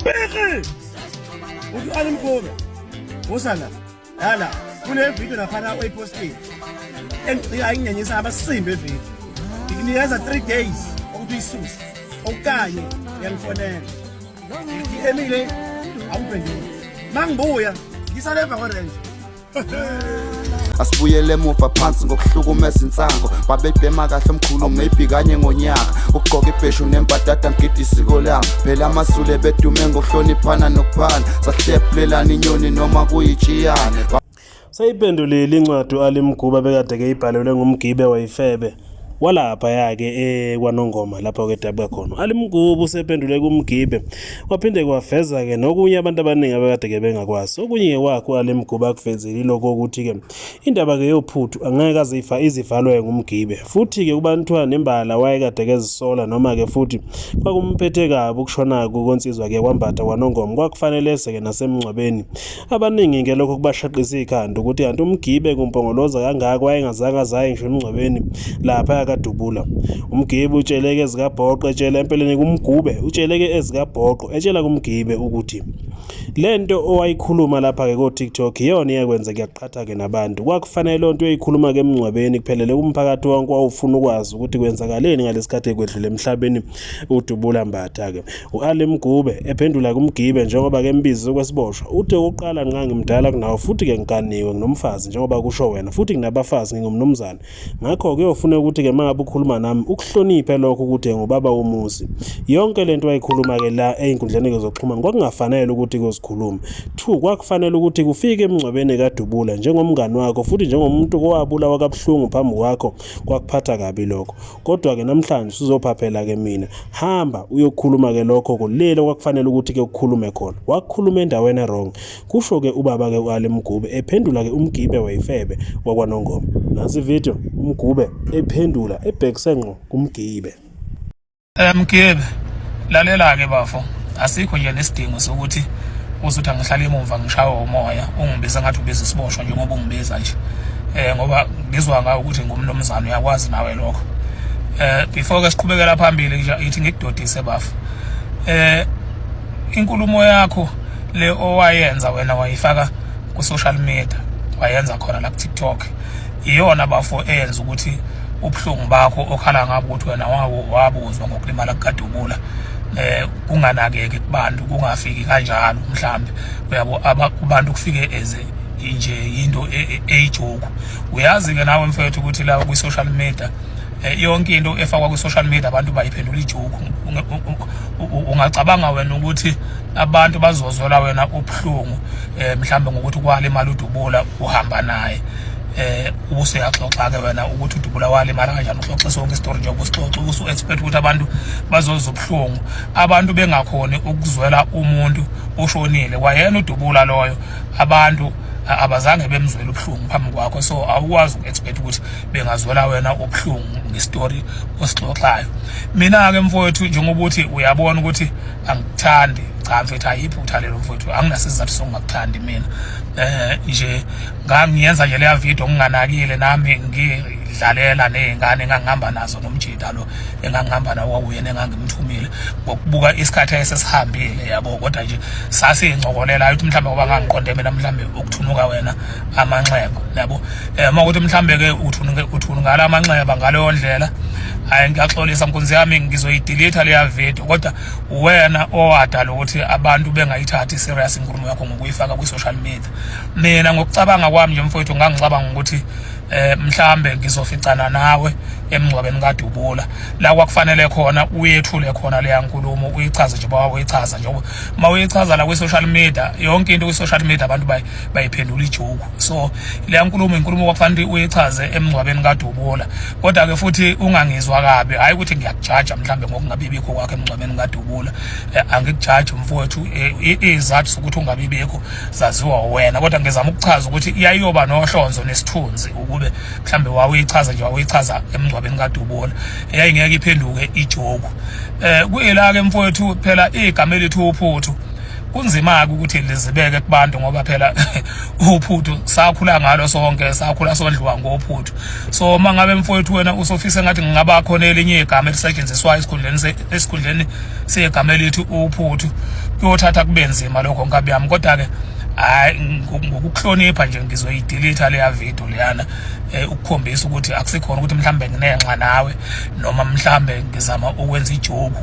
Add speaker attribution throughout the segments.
Speaker 1: Bheki! Uthi Ali Mgube. Usala. Yala, kule video laphana oyipostile. Engicika ingenyisa abasimbe video. Ngikunikeza 3 days ukuthi uyisuse. Okanye uyangifonela. Ngithi Emile awuphenduli. Mangibuya ngisale emva kwerange.
Speaker 2: Asibuyele emuva phansi ngokuhlukumeza insango. Babebhema kahle omkhulu, maybe kanye ngonyaka. Ukugqoka ibheshu nembadada, ngigida isiko lami. Phela amaZulu bedume ngokuhloniphana nokuphana, sahlephulelana inyoni noma kuyitshiyane.
Speaker 3: Seyiphendulile incwadi u-Ali Mguba bekade ke ibhalelwe nguMgibe wayifebe walapha yake kwaNongoma lapho ke dabuka khona. Ali Mguba usephendule kuMgibe waphinde kwaveza ke nokunye abantu abaningi abakade ke bengakwazi. Okunye ke kwakho Ali Mguba akuvezile ilokho ukuthi ke indaba ke yophuthu angeke aze ifa izivalwe nguMgibe. Futhi ke uBantwana nembala wayekade ke zisola noma ke futhi kwakumphethe kabi ukushona konsizwa ke kwaMbatha kwaNongoma, kwakufanele eze ke nasemngcwabeni. Abaningi ke lokho kubashaqisa ikhanda ukuthi kanti uMgibe kumpongoloza kangaka wayengazange azaye ngisho emngcwabeni lapha yakadubula. UMgibe utsheleke ezikabhoqo etshela empeleni kuMgube utsheleke ezikabhoqo etshela kuMgibe ukuthi lento owayikhuluma lapha ke ko-TikTok iyona iyakwenza kuyaqhatha ke nabantu. Kwakufanele lonto uyoyikhuluma ke emngcwabeni kuphelele kumphakathi wonke wawufuna ukwazi ukuthi kwenzakaleni ngalesikhathi kwedlule emhlabeni uDubula Mbatha ke. U-Ali Mgube ephendula kuMgibe njengoba ke embize okwesiboshwa uthe okokuqala nqa ngimdala kunawe futhi ke ngiganiwe nginomfazi njengoba kusho wena futhi nginabafazi ngingumnumzane, ngakho kuyofuneka ukuthi ke mangabe ukhuluma nami ukuhloniphe lokho ukuthi ngubaba womuzi. Yonke lento wayikhuluma ke la ey'nkundleni ke zokuxhumana kwakungafanele ukuthi kuzikhulume. Two, kwakufanele ukuthi kufike emngcwabeni kaDubula njengomngani wakho futhi njengomuntu owabulawa kabuhlungu phambi kwakho, kwakuphatha kabi lokho. Kodwa-ke namhlanje usuzophaphela-ke mina. Hamba uyokhuluma-ke lokho kuleli okwakufanele ukuthi-ke ukhulume khona. Wakukhuluma endaweni e-wrong. Kusho-ke ubaba-ke u-Ali Mgube ephendula-ke uMgibe wayifebe wakwaNongoma. Nansi ividiyo uMgube ephendula ebhekise ngqo kuMgibe.
Speaker 4: Mgibe, lalela-ke bafo, asikho nje nesidingo sokuthi uze uthi angihlale emuva ngishawe umoya, ungibiza ngathi ubiza isiboshwa njengoba ungibiza nje. Ngoba ngizwa ngawe ukuthi ngumnumzane, uyakwazi nawe lokho. Before ke siqhubekela phambili nje ithi ngikudodise bafo. Inkulumo yakho le owayenza wena wayifaka ku social media, wayenza khona la ku TikTok. Iyona bafo eyenza ukuthi ubuhlungu bakho okhala ngabo ukuthi wena wawo wabuzwa ngokulimala kukadubula kunganakeki kubantu, kungafiki kanjalo mhlambe uyabo kubantu kufike eze nje into eyijoke. Uyazi ke nawe mfethu ukuthi la kwi social media yonke into efakwa kwi social media abantu bayiphendula ijoke. Ungacabanga wena ukuthi abantu bazozwela wena ubuhlungu mhlambe ngokuthi kwalimala uDubula uhamba naye, ubuse uyaxoxa ke wena ukuthi uDubula walimala kanjani, uxoxe sonke isitori nje ubusixoxa, usu expect ukuthi abantu bazozwa ubuhlungu, abantu bengakhoni ukuzwela umuntu oshonile kwayena uDubula loyo, abantu abazange bemzwele ubuhlungu phambi kwakho, so awukwazi uku-expect ukuthi bengazwela wena ubuhlungu ngestori osixoxayo. Mina-ke mfowethu, njengoba uthi uyabona ukuthi angikuthandi, cha mfethu ayiphutha lelo mfowethu, anginasizathu sokungakuthandi mina. Nje ngangiyenza nje leya video nginganakile nami, ngidlalela ney'ngane engangihamba nazo nomjida lo engangihamba nawo kwakuyena engangimthumile ngokubuka isikhathi ayesesihambile yabo, kodwa nje sasiyincokolela ukuthi mhlawumbe ngoba ngangiqonde mina mhlawumbe ukuthunuka wena amanxeba yabo. Uma ukuthi mhlawumbe ke uthunuke uthunukala amanxeba ngaleyo ndlela, hayi ngiyaxolisa nkunzi yami, ngizoyidelete leya video, kodwa wena owadala ukuthi abantu bengayithathi serious inkulumo yakho ngokuyifaka kwi-social media. Mina ngokucabanga kwami nje mfowethu, ngangicabanga ukuthi mhlambe ngizoficana nawe emngcwabeni kaDubula la kwakufanele khona uyethule khona leya nkulumo, uyichaze nje bawa uyichaza nje uma uyichaza la kwi-social media, yonke into kwi-social media abantu bayiphendula ijoke. So leya nkulumo inkulumo kwakufanele uyichaze emngcwabeni kaDubula. Kodwa ke futhi ungangizwa kabi, hayi ukuthi ngiyakujaja mhlambe ngokungabi bikho kwakho emngcwabeni kaDubula, angikujaji mfowethu, izathu sokuthi ungabi bikho zaziwa wena, kodwa ngizama ukuchaza ukuthi iyayoba nohlonzo nesithunzi ukube mhlambe wawuyichaza nje wawuyichaza emngcwabeni kaDubula, yayingeke iphenduke ijoke. Kuyila ke mfowethu phela igama elithi uphuthu kunzima ke ukuthi lizibeke kubantu, ngoba phela uphuthu sakhula ngalo sonke, sakhula sondliwa ngophuthu. So mangabe mfowethu wena usofisa ngathi ngingaba khona elinye igama elisetshenziswayo esikhundleni segama elithi uphuthu, Kuyothatha kube nzima lokho nkabi yami, kodwa ke hayi, ngokukuhlonipha nje ngizoyidelete leya video leyana, ukukhombisa ukuthi akusikhona ukuthi mhlambe nginenxa nawe noma mhlambe ngizama ukwenza ijoke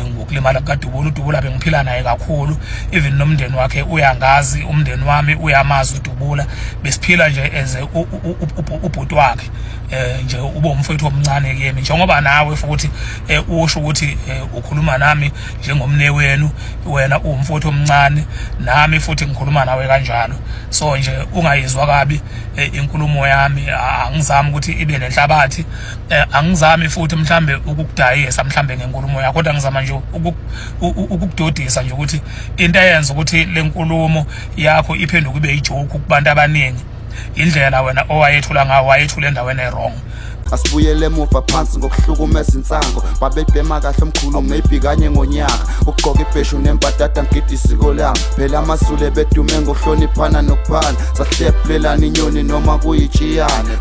Speaker 4: ngokulimala kukaDubula. UDubula bengiphila naye kakhulu, even nomndeni wakhe uyangazi, umndeni wami uyamazi uDubula. Besiphila nje as ubhuti wakhe, nje ube umfowethu omncane kimi, njengoba nawe futhi usho ukuthi ukhuluma nami njengomne wenu, wena uwumfowethu omncane, nami futhi ngikhuluma nawe kanjalo. So nje ungayizwa kabi inkulumo yami. Angizami ukuthi ibe nenhlabathi, angizami futhi mhlambe ukukudayisa mhlambe ngenkulumo yakho, kodwa ngizama nje ukukudodisa nje ukuthi into eyenza ukuthi le nkulumo yakho iphenduke ibe ijoke kubantu abaningi, indlela wena owayethula ngawo, wayethula endaweni e-wrong.
Speaker 2: Asibuyele emuva phansi ngokuhlukumeza insango. Babebhema kahle omkhulu, maybe kanye ngonyaka, ukugqoka ibheshu nembadada, ngigida isiko lami. Phela amaZulu bedume ngokuhloniphana nokuphana, sahlephulelana inyoni noma kuyitshiyane.